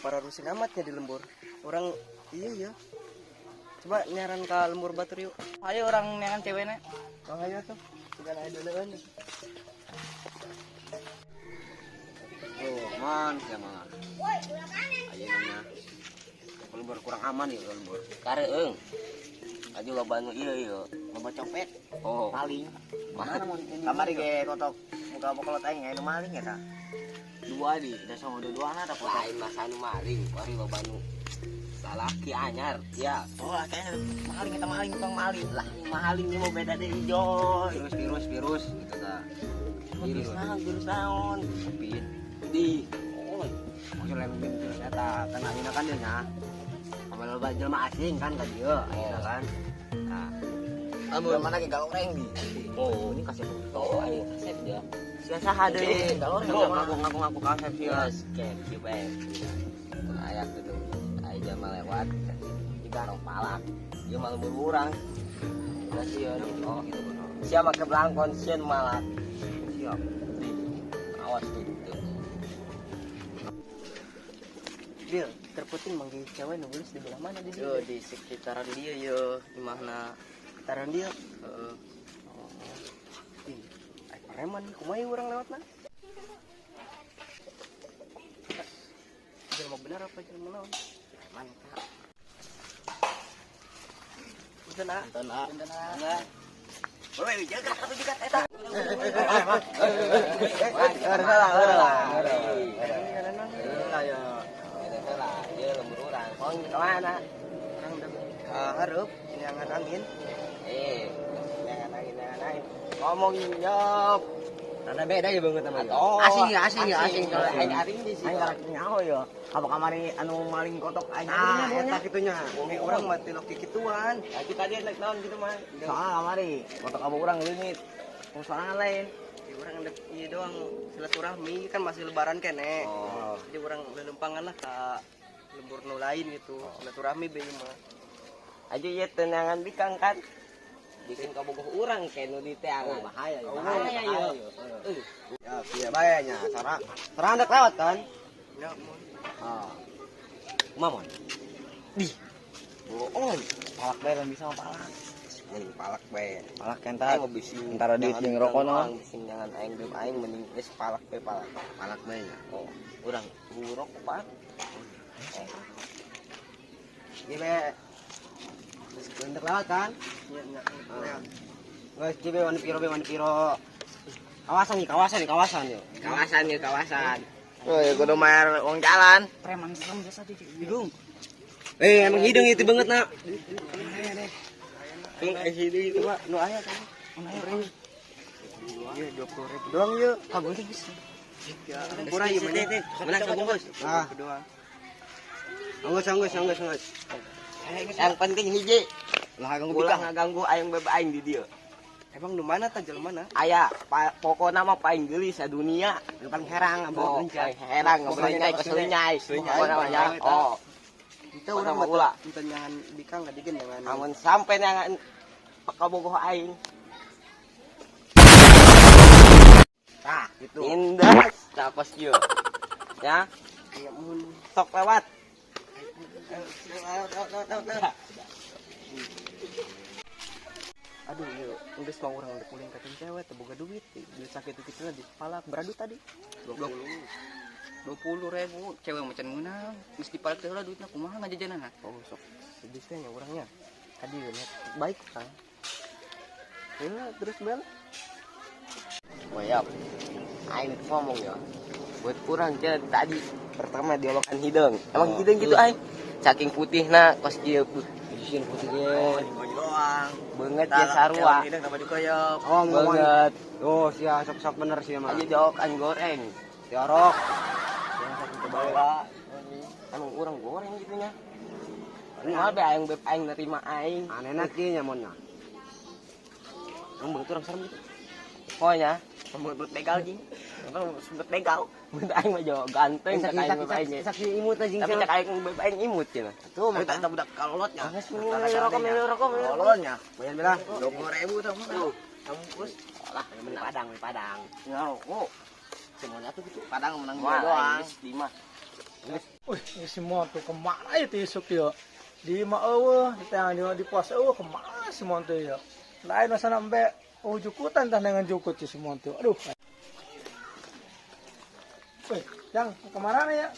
Pararusin amatnya di lembur. Orang iya ya. Coba nyaran ke lembur batur yuk. Ayo orang neangan ceweknya. Oh, ayo tuh. Bukan ayo duluan. Oh, man, ya man. Ayo namanya. Lembur kurang aman ya lembur. Kareung. Aja loba nu ieu ieu. Loba copet. Oh, paling. Mana mun kamari ge kotok muka bokolot aing aya nu maling eta. Dua di, da sama dua-duana da kotok. Lain masa nu maling, wari loba nu salaki anyar, ya. Oh, kayaknya maling eta maling tong maling. Lah, maling ini mau beda deui, Joy. Virus virus gitu ta. Virus naon, virus naon. Covid. Di. Oh, maksud lain virus eta, kan ayeuna kan dia nya. Amun loba jelema asing kan ka dieu ayeuna kan. Nah, amun mana ge galoreng di. Oh, ini kasep. Oh, ayo kasep dia. Sia saha deui? Galoreng. Ngaku-ngaku kasep sia. Yes, kayak kieu bae. Aya gitu. Aya jelema lewat di garong palak. Ieu mah lembur urang. Da sieun. Oh, gitu bener. Sia make blangkon sieun malak. Siap. Di. Awas gitu. Bil, terputing manggil cewek nu geulis di belah mana di Yo di sekitaran dia yo, di mana? Sekitaran dia. Heeh. Oh. Ih, ai preman kumaha urang lewat mah? Jelema bener apa jelema naon? Preman eta. Punten ah. Punten ah. Punten ah. Wewe jaga satu juga eta. Heula, heula. Heula ya. Heula, ieu lembur urang. Pong ka mana? Urang udah hareup neangan angin. Neangan angin, neangan angin. Ngomong nyop. Rada beda ya banget sama ya. Oh, Asing ya, asing ya, asing. Kalau aing aring di sini. Aing karek nyaho ya. Apa kamari anu maling kotok aing. Nah, eta kitunya. Umi urang mah tilok kikituan. Nah, kita dia naik naon gitu mah. Soalnya kamari kotok abu urang leungit. Terus sorangan lain. Ya, urang ndek ieu doang silaturahmi kan masih lebaran kene. Oh. Jadi urang lelempangan lah ka lembur nu lain gitu. Silaturahmi be mah. Aja ieu tenangan bikang kan. Bikin kabogoh urang kayak nu di teangan. Oh, bahaya ya. Oh, bahaya ya. Ya, iya bahayanya. Sarang. Sarang ndek lewat kan? Ya, mun. Ah. Kumaha mon? Di. Bohong. Palak bae lamun bisa mah palak. Mending palak bae. Palak enta. Aing bising. Antara duit jeung rokok naon. Bising jangan aing duit aing mending geus palak bae palak. Palak bae nya. Oh, urang rokok pak. Ieu bae. Geus ndek lewat kan? Nya nya. Lewat. Geus kieu bae wani piro bae wani piro. Kawasan nih, kawasan nih, kawasan yo. Kawasan ya, kawasan. Oh, ya kudu bayar uang jalan. Preman serem biasa di hidung. Emang hidung itu banget, nak. Emang hidung itu, Pak, nu aya kan. Iya, 20.000 doang yeuh. Kabur geus. Ya, kurang ieu mah. Menang sabungkus. Ah, Doang. anggus anggus anggus anggus. Yang penting hiji. Lah ganggu Ulah bikang. ngaganggu aing beb aing di dieu. Emang nu mana tah jelema mana? Aya, pokona mah paling geulis sadunia. Nu paling herang Oh, abah. paling herang ngobrolnya ke selinyai. Selinyai. Pokona mah ya. Oh, Itu urang Pokona mah ulah. teu nyangan bikang ngadigeun nyangan. Amun sampe neangan pakabogoh aing. Tah, gitu. Indah, tah kos kieu. Ya, Iya, mun. sok lewat. Aduh, ieu geus mah urang udah ulin ka cewek teu boga duit. Duit sakitu-kituna dipalak beradu tadi. 20. 20.000 cewek macan meunang. Geus dipalak teh heula duitna kumaha ngajajanana? Oh, sok sedih teh nya urangnya. Tadi niat baik kan. Ya, terus bel. Wayap. Aing ngomong ya. Buat kurang je tadi pertama diolokan hideung. Emang hideung gitu aing. Saking putihna kos kieu. Isin putih ge. Baju doang. Beungeut ye sarua. Hideung baju koyok. Oh, ngomong. Beungeut. Oh, sia sok-sok bener sia mah. Aja diolokan goreng. Tiorok. Bawa. Emang urang goreng gitu nya. Moal be aing beb aing nerima aing. Anehna kieu nya mun. Emang beungeut urang serem gitu. Pokoknya sebut begal jing. Emang sebut begal. Mun aing mah jauh ganteng cek aing beb aing. Saksi imut anjing. Tapi cek aing beb aing imut cenah. Tuh mah Eta budak kalolotnya. Geus meni rokok meni rokok meni rokok. Kalolotnya. Bayan belah. 20.000 tah mah. Bungkus. Lah, beli padang, beli padang. Ngarokok. Semuanya tuh gitu. Padang menang Moal dua doang. aing geus lima. Wih, si Monto kemana itu isuk ya? Di imah eueuh, di tengah di pos eueuh kemana si Monto ya? Lain masa nambe jukutan tah dengan jukut si Monto. Aduh. Wih, yang kemana nih ya?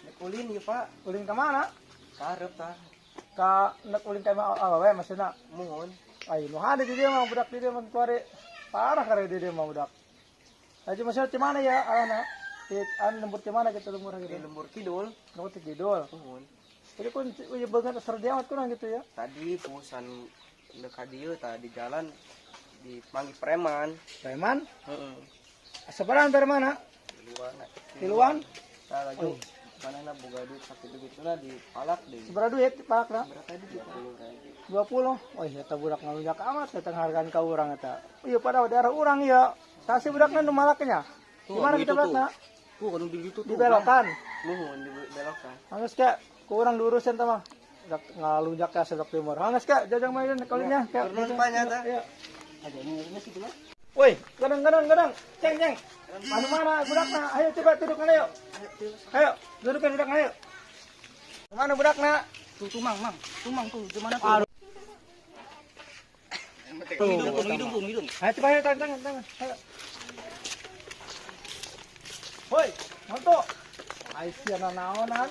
Nek ulin ya Pak. Ulin kemana? Karep tah. Ka nek ulin ka imah awewe maksudna. Muhun. Ai, nu hade di dia mah budak di dia mah kuari. Parah kare di dia mah budak. Aja maksudnya di mana ya arahna? Di an lembur di mana gitu lembur gitu? Di lembur kidul. Lembur kidul. Muhun. Jadi kun uya banget serdi amat kurang gitu ya. Tadi pusan dekat dieu tadi jalan dipanggil preman. Preman? Heeh. Seberang preman ha? Tiluan. Tiluan? Tah laju. Manehna boga duit sakitu gituna dipalak deui. Seberapa duit dipalak lah? Berapa tadi? 20. 20. Oh iya eta budak ngalunjak amat eta hargaan ka urang eta. Iya pada daerah urang ya. Sasi budakna nu malaknya. Gimana kita budakna? Tuh kan di situ tuh. Dibelokan. Muhun dibelokan. Anggeus ka ku urang diurusin tah mah. Budak ngalunjak ka Sedok Timur. Anggeus ka jajang main kaulinnya ka. Turun panya tah. Iya. Woi, gadang. Ceng, ceng. Anu mana budakna? Ayo coba dudukkan ayo. Ayo, dudukkan budakna ayo. Mana budakna? Tuh tuh Mang, Mang. Tuh Mang tuh, di mana tuh? Aduh. Hidung, hidung. Ayo coba ayo tangan, tangan. Ayo. Woi, Monto. Ai sia nanaonan.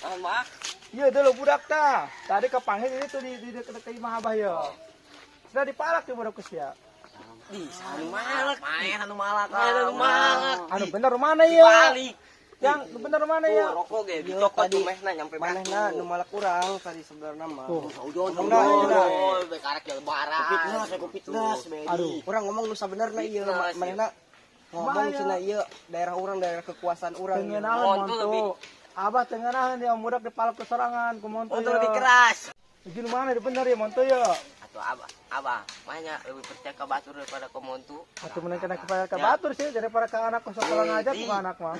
Ah, mak. Iya, dulu budak tah. Tadi kepanggil itu di dekat imah abah ya. Sudah dipalak ya budak sia. Di anu malak. Main anu malak. Main anu malak. Anu bener mana ya? Balik. Yang bener mana ya? Rokok ge dicokot tuh mehna nyampe Manehna nu malak urang tadi sebenarnya mah. Tuh. Udah, bekarek lebaran. Fitness, fitness, Aduh. Urang ngomong nu sabenerna ieu manehna ngomong cenah ieu daerah urang, daerah kekuasaan urang. Tengenahan Monto. Abah tengenahan dia budak dipalak keserangan ku Monto. Monto lebih keras. Gini mana bener ya Monto ya? Atau abah, banyak lebih percaya ke batur daripada ke Monto. Atau mending kena kepada ke batur sih daripada ke anak kosong kalau ngajak ke anak mah.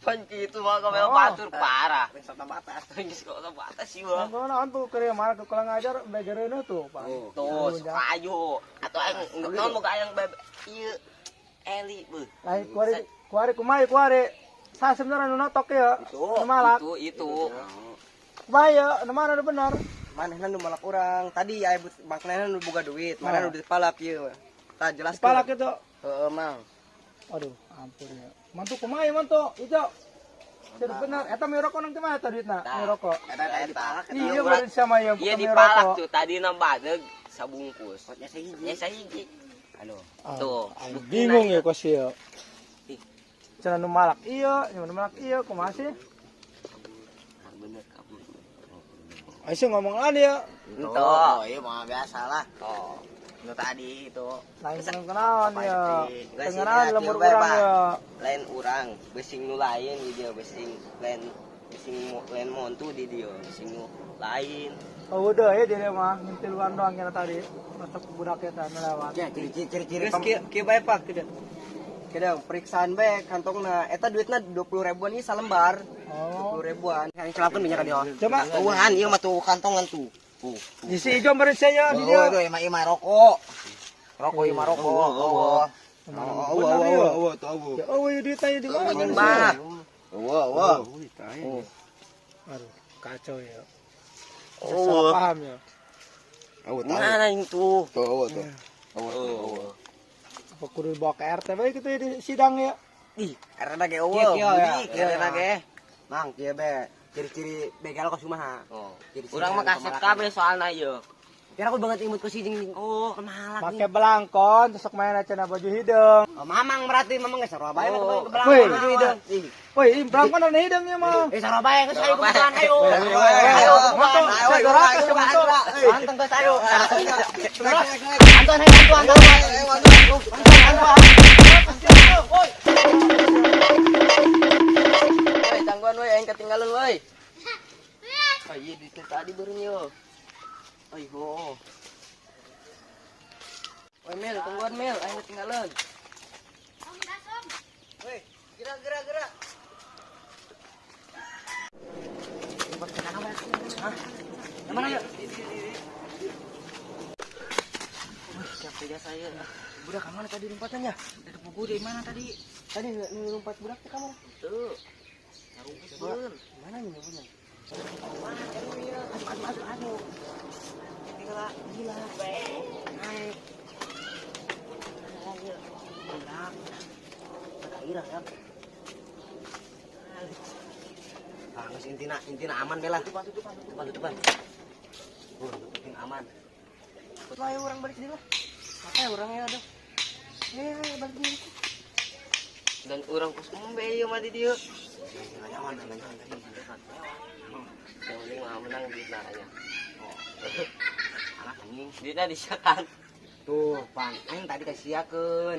Pan gitu mah ke batur parah. Sota batas, sota batas sih mah. Nang naon tuh keur mana ke kalau ngajar begereuneuh tuh, Pak. Tuh, kayu. Atau aing naon boga ayang ieu Eli beuh. Lain kuari kuari kumaha kuari. Sa sebenarnya nu notok ya. Nu malak. Itu. Kumaha ya, nu mana nu bener? Manehna nu malak urang. Tadi aya manehna nu boga duit, manehna nu dipalak ieu. Tah jelas. Dipalak itu. Heeh, Mang. Aduh, ampun ya. Mantu kumaha ya mantu? Ijo. Jadi bener, eta mi rokok nang kumaha eta duitna? Mi rokok. Eta dipalak. Iya, beureun sama ya Iya dipalak tuh tadi nang badeg sabungkus. Nya sahiji. Nya sahiji. Aduh. Tuh, bingung ya kos ya. Cenah nu malak iya, nu malak iya kumaha sih? Bener kabur. Aisyah ngomong lagi ya. Itu, iya mah biasa lah. Oh, itu tadi itu. Lain kenalan ya. Tengenan lembur urang ya. Lain urang, besing nu lain di dia, besing lain besing lain montu di dia, besing nu lain. Oh udah ya dia mah ngintiluan doang kira tadi. Masuk budak eta nu lewat. Ya, ciri-ciri Geus kieu bae Pak, kieu. Kieu periksaan bae kantongna. Eta duitna 20 ribuan ieu salembar. Oh. 20 ribuan. Yang celapun minyak dia. Coba tuhan ieu mah tuh kantongan tuh. Tuh. Isi ijo meureun saya di dia. Tuh imah imah rokok. Rokok imah rokok. Oh. Oh, oh, ya oh, ya duit aja di mana? Wah, wah. Aduh, kacau ya. Oh, salah paham ya. Mana itu? Tuh, tuh. Oh. Apa kudu dibawa ke RT bae gitu ya di sidang ya? Ih, RT ge eueuh, budi, RT ge. Mang, kieu be ciri-ciri begal kos kumaha? Oh. Urang mah kasep kabeh soalna ieu. Kira aku banget imut ku si jeung oh, kemalak. Make belangkon terus main cenah baju hideung. Oh, mamang berarti mamang geus sarua bae ke belangkon baju hideung. Woi, ini belangkon anu hideung ieu mah. Eh sarua bae geus ayo kebutuhan ayo. Ayo, ayo, Anteng geus ayo. Antuan ayo antuan. Woi. Woi, tangguan woi aing ketinggalan woi. Oh iya duitnya tadi baru yo. Oi ho. Woi Mel, tungguan Mel, aing ketinggalan. Om, gas om. Woi, gerak gerak gerak. Hah? Yang mana ya? Wih, capek jasa ya. Budak ke mana tadi lompatannya? Dari buku dari mana tadi? Tadi lompat budak ke kamar. Tuh. Coba mana nih punya? Aduh, aduh, aduh. Gila, gila. Naik. Gila. Gila ya. Ah, geus intina, intina aman bela. Tutupan, tutupan, tutupan, tutupan. Penting aman. Lah, ayo orang balik dulu lah. Apa ya orangnya ada? Balik dulu. Dan orang kos embe ieu mah di dieu. Nggak nyaman, nggak nyaman tadi. Yang penting mah menang duitna nya. Anak anjing. Duitna disiakan. Tuh, pan aing tadi kasiakeun.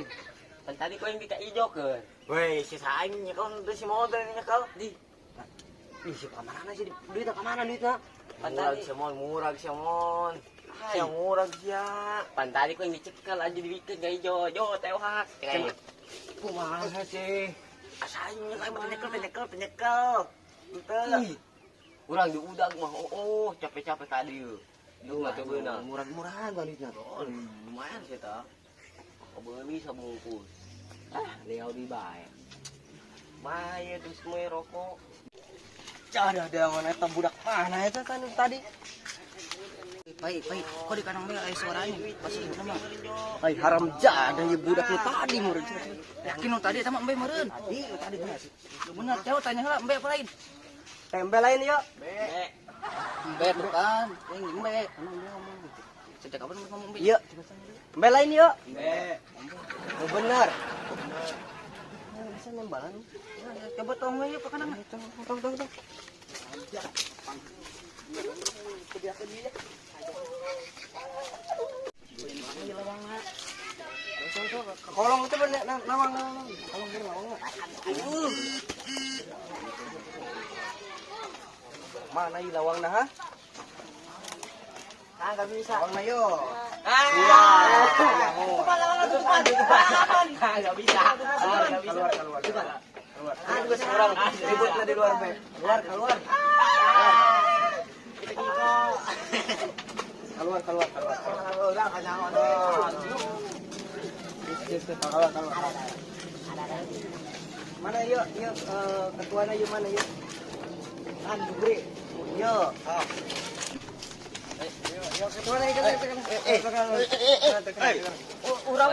Pan tadi kau yang dikaijokeun. Weh, si aing nyekel teh si motor nyekel. Di. Ih, si kamarana sih duitna kamana duitna? Pan Murag tadi sia mon, murag sia mon. Sia murag sia. Pan tadi kau yang dicekel aja dibikeun ka ijo. Jo tewak. Kumaha sih? Asa aing nyekel nyekel nyekel nyekel. Henteu. Ih. Urang diudag mah oh, capek-capek tadi. Duh mah teu beunang. Murah-murahan gua duitna. Oh, lumayan sih ta. Kebeuli sabungkus. Ah, liau di bae. Bae terus moe rokok. Jadah dengan eta budak mana eta kan tadi. Pai, pai, kok di kanang aya suaranya? Pasti itu mah. Ai haram jadah ieu budak nu tadi meureun. Yakin nu tadi eta mah embe meureun. Tadi, nu tadi bener. Bener, jauh tanya heula embe apa lain? Tempe lain yuk. Embe bukan, yang embe. Sejak kapan ngomong embe? Iya. Embe lain yuk. Oh, bener. Nah, bisa nembalan. Coba tong we yuk ke kanan. Tong, tong, tong, tong. Kolong itu bener, nawang, nawang. Kolong bener, nawang. Mana ieu lawang nah? Ah, enggak bisa. Lawang na yo. Ah, enggak bisa. Enggak bisa. Keluar, keluar, keluar. Keluar. Orang ributnya di luar, Be. Keluar, keluar. Keluar, keluar, keluar. Udah kanyawan. Keluar, keluar. Mana yuk, yuk ketuanya yuk mana yuk? Kan Dubri. Yuk. Yuk ketuanya yuk. Urang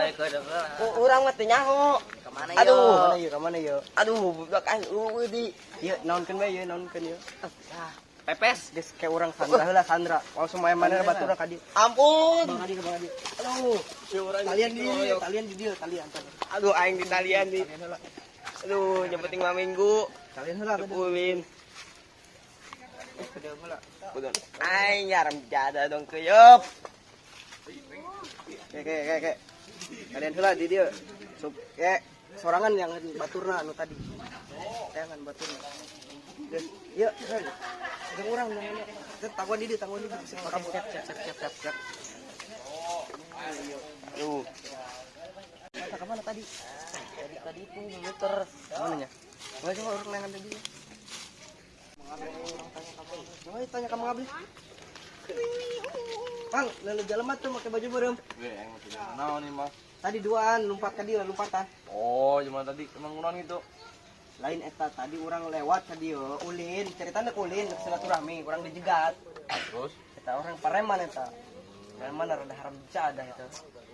urang mah teu nyaho. Kemana yuk? Aduh. Kemana yuk? Kemana yuk? Aduh, budak aing eueuh di. Yuk, naonkeun bae yuk, naonkeun yuk. Pepes. Geus kayak urang Sandra heula Sandra. Langsung main mana batur ka dieu. Ampun. Bang Adi ke Bang Adi. Aduh, Talian di dieu, talian di dieu, talian. Aduh aing di talian di. Aduh, yang penting mah minggu. Talian heula. Ulin. Aing nyaram jada dong keyep. Oke, oke, oke. Kalian heula di dieu. Sup, kayak sorangan yang baturna anu tadi. Jangan baturna. Geus, yuk, jeung urang jangan. Tangguhan di dieu, tangguhan di dieu. Siap, siap, siap, siap, siap, siap. Aduh, Mata kemana tadi? tadi itu muter. Kemana nya? Coba coba urang nengan tadi. Coba tanya kamu ngabli. Bang, lalu jalan tuh pakai baju beureum. Gue yang mau tidak naon nih mah. Tadi duaan lompat ka dieu, lompatan. Oh, cuman tadi emang urang itu. Lain eta tadi orang lewat ka dieu, ulin, ceritanya ulin silaturahmi, urang dijegat. Terus Eta orang pareman eta. Preman rada haram jadah eta.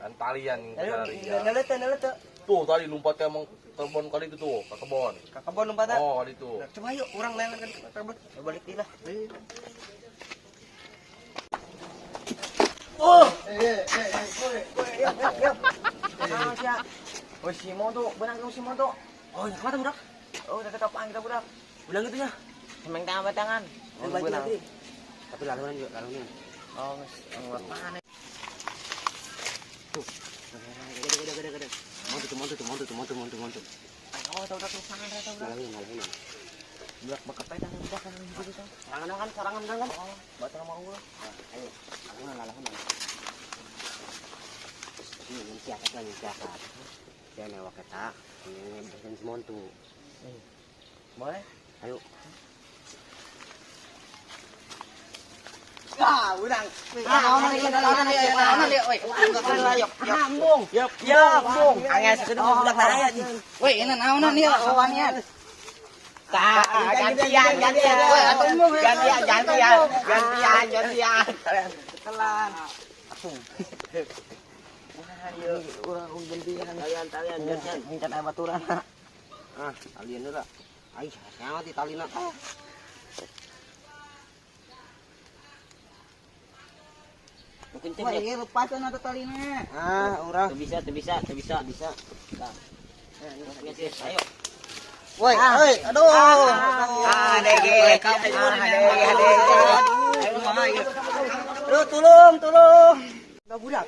kan talian Lalu ya. neleut neleut Tuh tadi lompatnya emang kebon kali itu tuh, ke kebon. ka kebon lompatan. Oh, kali itu. Nah, coba yuk orang lain kan ke kebon. Balik deui lah. Oh, Oh, si Mondo, benang si Mondo. Oh, ya kemana budak? Oh, udah ketapaan kita budak. Bilang gitu ya. Semeng tangan tangan. Oh, benang. Tapi laluan juga, laluan. Oh, mana? Tuh. Gede, gede, gede, gede. Montu, montu, montu, montu, montu, montu. Oh, tahu tahu tangan tahu. Laluan, laluan. Budak bakal tangan budak kan gitu kan. Sarangan kan, sarangan kan. Oh, batal mau gua. Ayo, laluan, laluan. Ini siasat lah, ini siasat. Dia newak eta, ini bersin si Montu. Boleh? Ayo. Ah, urang. Ambung. Yap, yap, bung. Angel sekedar budak tanya. Woi, ini naonan ieu wanian. Gantian, gantian. Gantian, gantian. Gantian, gantian. Telan. Ayo, urang gantian. Talian, talian, gantian. Minta aya baturan. Ah, talian heula. Ai, sangat di talina. Kenceng Wah, iya lepasan atau talina. Ah, urang. Teu bisa, teu bisa, teu bisa. Bisa. Tah. Ayo. Woi, woi, aduh. Ah, dege. Kabur, adege. Aduh, tolong, tolong. Enggak budak.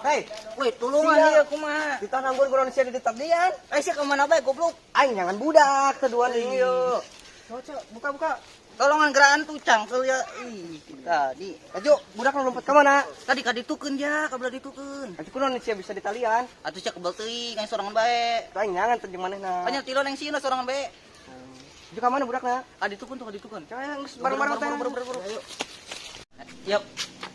Hei, Woi, tulungan ieu kumaha? Di tanah gua kurang sia di tadian. Eh, sia kemana bae goblok? Aing jangan budak kedua nih yuk. Coba buka buka. Tolongan gerakan tuh cangkel ya. Ih, tadi. Ajo, budak lu lompat ke mana? Tadi ka ditukeun ya, kabel ditukeun. Ajo kunaon sia bisa ditalian. Atuh sia kebel teuing aing sorangan bae. Tuh aing nyangan teh jeung manehna. Panya tilo neng sieuna sorangan bae. Ajo ka mana budakna? Ka ditukeun tuh, ka ditukeun. Coba geus bareng-bareng teh. Ayo. Yap.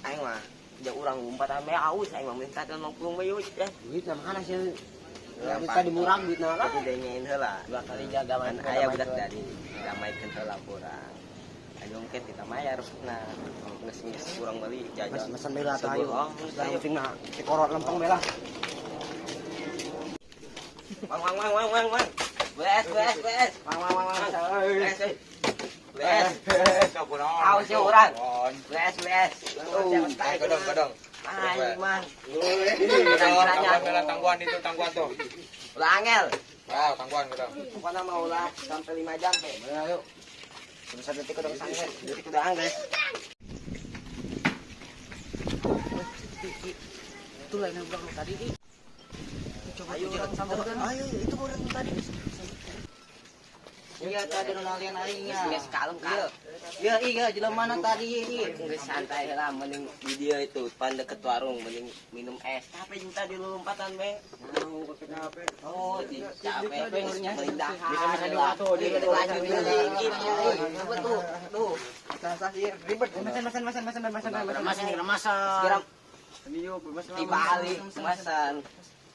Aing mah ja urang umpat ame aus aing mah minta 50 mah yeuh ya. Duit na mana sih? Bisa dimurang duitna lah. Tapi dengein heula. Dua kali jaga Kan aya budak dari damaikeun heula urang. Ayo mungkin kita mayar nah geus kurang beli jajan. Mesen bela tuh ayo. Oh, Yang penting nah, dikorot lempeng bela. Wang wang wang wang wang wang. BS BS BS. Wang wang wang wang. BS. BS. Aus ya urang. BS BS. Kadang kadang. Aing mah. Tangguhan tangguhan itu tangguhan tuh. Ulah angel. Ah, tangguhan kadang. Pokoknya mau ulah sampai 5 jam be. Ayo. Sebesar detik udah sangge. Detik udah angges. Itu lain yang budak lu tadi, Di. Coba ayo, Ayo, itu orang tadi. Iya, tadi nu nalian aing nya. Geus kalem kalem. Iya, iya, jelema mana tadi ini. Geus santai lah mending di dia itu pan deket warung mending minum es. Capek jeung tadi lu lompatan be. Oh, di capek mending dahar. Bisa-bisa dua tuh, Di lanjut deui gitu. Coba tuh, tuh. Sah sih ribet. Mesen mesen mesen mesen mesen mesen. Remasan nih, remasan. Kira di Bali mesen.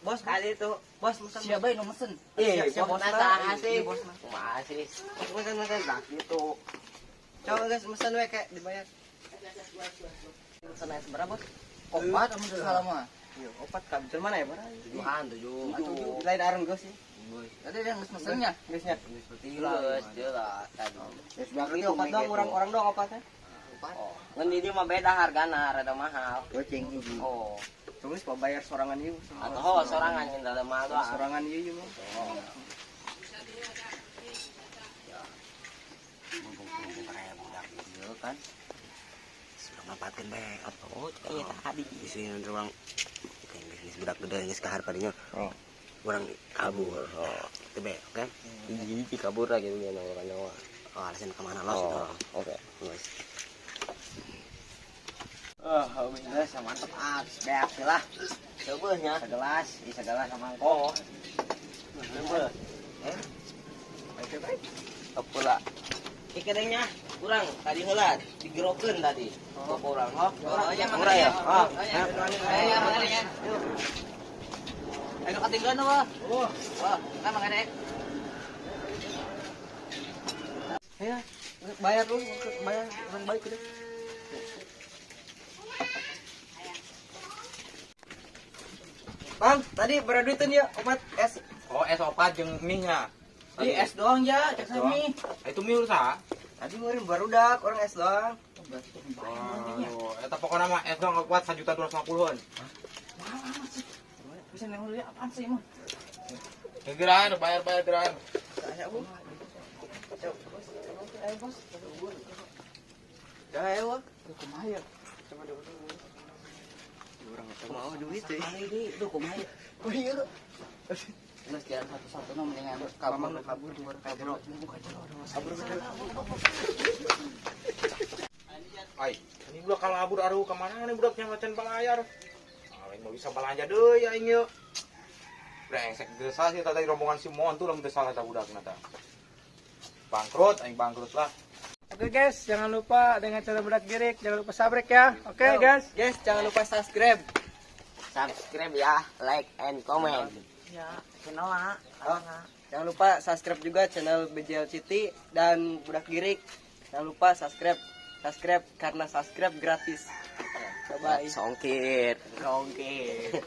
Bos Kali itu bos mesen. Siapa yang mesen? Eh, Siap, bos bos. saha sih? Iya, bos. Kumaha sih? Mesen mesen lah gitu. Coba guys mesen we kayak dibayar. Mesen es berapa, Bos? Opat amun teu salah mah. Iya, opat ka betul mana ya, Bos? Tujuhan, tujuh. Tujuh. Lain areng geus sih. Tadi yang geus mesennya. Geusnya. Geus, jelas tadi. Berarti opat doang orang-orang doang opatnya. Oh, ngan di dia mah beda hargana, rada mahal. Goceng hiji. Oh, Terus mau bayar sorangan ieu. atau oh, sorangan yang rada mahal doang. Sorangan ieu ieu mah. Mumpung kaya budak gitu kan. Sudah manfaatkan bae. Oh, iya tadi. Di sini orang oke, geus budak gede geus kahar padinya. Oh. Orang kabur. Oh, itu bae, oke? Hiji kabur lagi gitu nya orang nyawa. Oh, alasan kemana los itu. Oh, oke. Geus. Ah, geus mantep ah, beak lah. Seubeuh nya. Segelas, ih segelas sama mangkok. Oh. Seubeuh. Eh? Baik baik. Pula. Ikennya kurang tadi heula digerokeun tadi. Oh, kurang. Oh, kurang ya. Oh. Ayo, makanya ya. Ayo ketinggalan apa? Oh. Wah, kan makanya. Ya, bayar lu, bayar orang baik udah. Bang, tadi berapa duitin ya obat es? Oh, es opat jeung mie-nya. Di es doang ya, cek saya mie. Itu mie usaha. Tadi ngeluarin barudak, orang es doang. Aduh, eta pokokna mah es doang kuat 1.250-an. Bisa nengok dulu apaan sih emang? Gegeran, bayar-bayar geran. Saya bu. Ayo bos. Ayo. Kumaha ya? Coba dulu. Orang mau duit sih. Kali ini duh kumaha ya? Oh iya. Geus jalan satu-satu nu mendingan kabur Mamang kabur kabur. Kabur Ai, ini budak kalabur aduh ka mana nih budaknya macan balayar. Aing mau bisa belanja deui aing yeuh. Brengsek teu salah sih tadi rombongan si Mon tuh lamun teu salah ta budakna ta. Bangkrut aing bangkrut lah. Oke guys, jangan lupa dengan channel Budak Girik, jangan lupa subscribe ya. Oke guys. Guys, jangan lupa subscribe. Subscribe ya, like and comment. Ya, channel lah. Oh. Jangan lupa subscribe juga channel BJL City dan Budak Girik. Jangan lupa subscribe, subscribe karena subscribe gratis. Bye bye. Songkir. Songkir.